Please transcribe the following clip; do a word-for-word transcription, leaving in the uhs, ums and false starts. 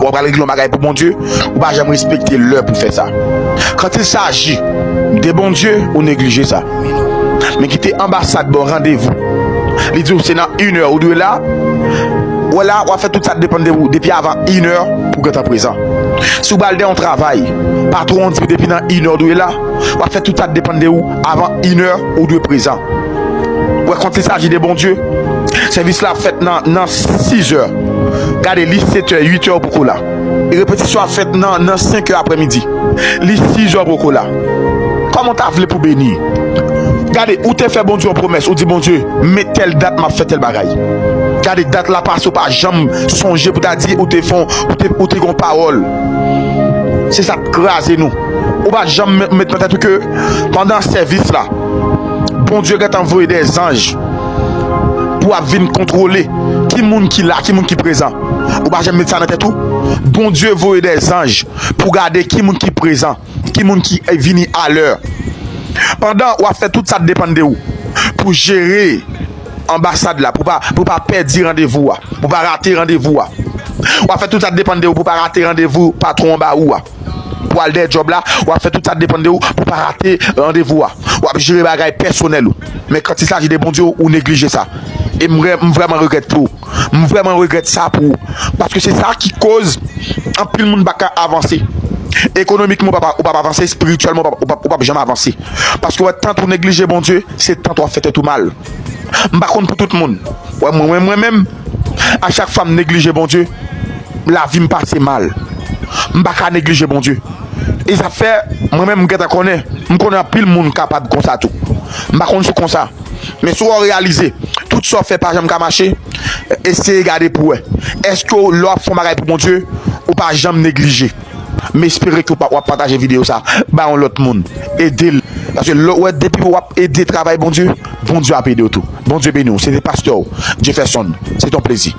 w ap pral regle yon bagay pou Bondye, ou pa janm respekte lè pou fè sa. Quand il s'agit de Bondye, ou neglije sa. Men kite anbasad ba w randevou. Li di w se nan inè ou dwe la. Wè la, w ap fè tout sa depann de ou depi avan inè pou w gentan prezan. Si w pral de yon travay, patwon an di w depi nan inè ou dwe la, w ap fè tout sa depann de ou avan inè ou dwe prezan. Wè, quand il s'agit de Bondye, sèvis la ap fèt nan, nan sizè. Gade, li setè, uitè ou poko la. E repetisyon ap fèt nan, nan senkè aprèmidi. Li sizè ou poko la. Kòman w ta vle pou beni? Gade, ou te fè Bondye yon pwomès, ou di Bondye, men tèl dat m ap fè tèl bagay. Gade, dat la pase, ou pa janm sonje pou ta di ou te fè, ou te, ou te gen yon pawòl. Se sa k kraze nou. Ou pa janm met, met nan tèt ou ke pandan sèvis la, Bondye gentan voye de zanj pou ap vin kontwole ki moun ki la, ki moun ki prezan. Ou pa janm met sa nan tèt ou. Bondye voye de zanj pou gade ki moun ki prezan, ki moun ki vini alè. Pandan w ap fè tout sa depann de ou pou jere anbasad la, pou pa, pou pa pèdi randevou a, pou pa rate randevou a. W ap fè tout sa depann de ou pou pa rate randevou patwon an ba ou a. Pou al dèyè djòb la, w ap fè tout sa depann de ou pou pa rate randevou a. W ap jere bagay pèsonèl ou. Men quand il s'agit de Bondye, ou neglije sa. E m, m vrèman regrèt pou ou. M vrèman regrèt sa pou ou. Paske se sa ki koz anpil moun pa ka avanse. Ekonomikman, ou p ap, ou p ap avanse, espirityèlman, ou p ap, ou p ap, ou p ap janm avanse. Paske w wè, tant ou neglije Bondye, se tant w ap fè tèt ou mal. M pa konn pou tout moun. Wè, mwen, mwen, mwen menm, a chak fwa m neglije Bondye, lavi m pase mal. M pa ka neglije Bondye. E sa fè, mwen menm, m gentan konnen, m konnen anpil moun kapab konsa tou. M pa konn si w konsa. Men si w reyalize, tout sa w fè pa janm ka mache, eseye gade pou wè. Èske w, lè w ap fè yon bagay pou Bondye, ou pa janm neglije? M espere ke w pa, w ap pataje videyo sa ba yon lòt moun. Ede l. Paske lè w wè, depi w ap ede travay Bondye, Bondye ap ede w tou. Bondye beni w. Se te pastè w, Jefferson. Se te yon plezi.